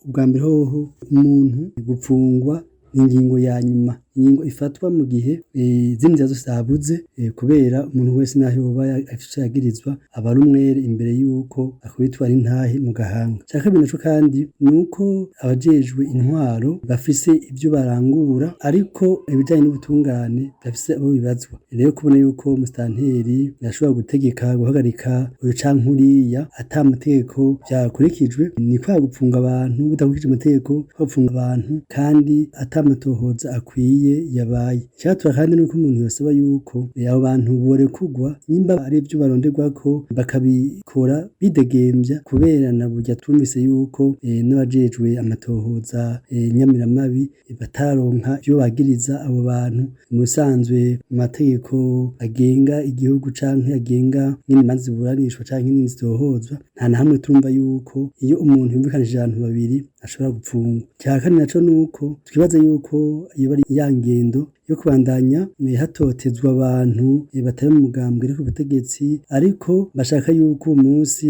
Ubwa mbere hoho, umuntu gupfungwa ni ingingo ya nyuma, ingingo ifatwa mu gihe izindi nzira zose zabuze, kubera umuntu wese naho yoba afise ico yagirizwa aba ari umwere imbere yuko akubitwa n'intahe mu gahanga. Ica kabiri naco kandi nuko abajejwe intwaro bafise ivyo barangura, ariko ibijanye n'ubutungane bafise abo bibazwa. Rero kubona yuko umusitanteri ashobora gutegeka guhagarika uyu canke uriya ata mategeko vyakurikijwe, ni kwa gupfunga abantu bidakurikije amategeko, kwa gupfunga abantu kandi ata matohoza akwiye yabaye. Icatura kandi nuko umuntu yosaba yuko abo bantu borekurwa nimba ari ivyo baronderwako, bakabikora bidegemvya, kubera na burya twumvise yuko n'abajejwe amatohoza nyamiramabi bataronka ivyo bagiriza abo bantu. Mu bisanzwe mu mategeko agenga igihugu canke agenga ingene imanza ziburanishwa canke ingene zitohozwa, nta na hamwe turumva yuko iyo umuntu yumvikanishije abantu babiri ashobora gupfungwa. Ica kane naco nuko twibaza yuko yoba ari ya ngendo yo kubandanya hatotezwa abantu batari mu mugambwe uri ku butegetsi, ariko bashaka yuko uwo munsi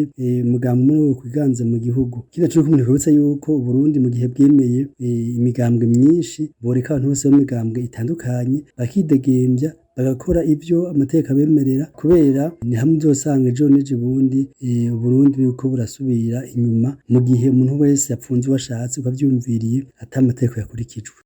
umugambwe umwe wokwiganza mu gihugu. Ikindi naco nuko umuntu yokwibutsa yuko Uburundi mu gihe bwemeye imigambwe myinshi, boreka abantu bose bo mu migambwe itandukanye bakidegemvya, bagakora ivyo amategeko abemerera, kubera ni hamwe uzosanga ejo n'ejo bundi Uburundi buriko burasubira inyuma mu gihe umuntu wese yapfunze uwo ashatse uko avyiyumviriye ata mategeko yakurikijwe.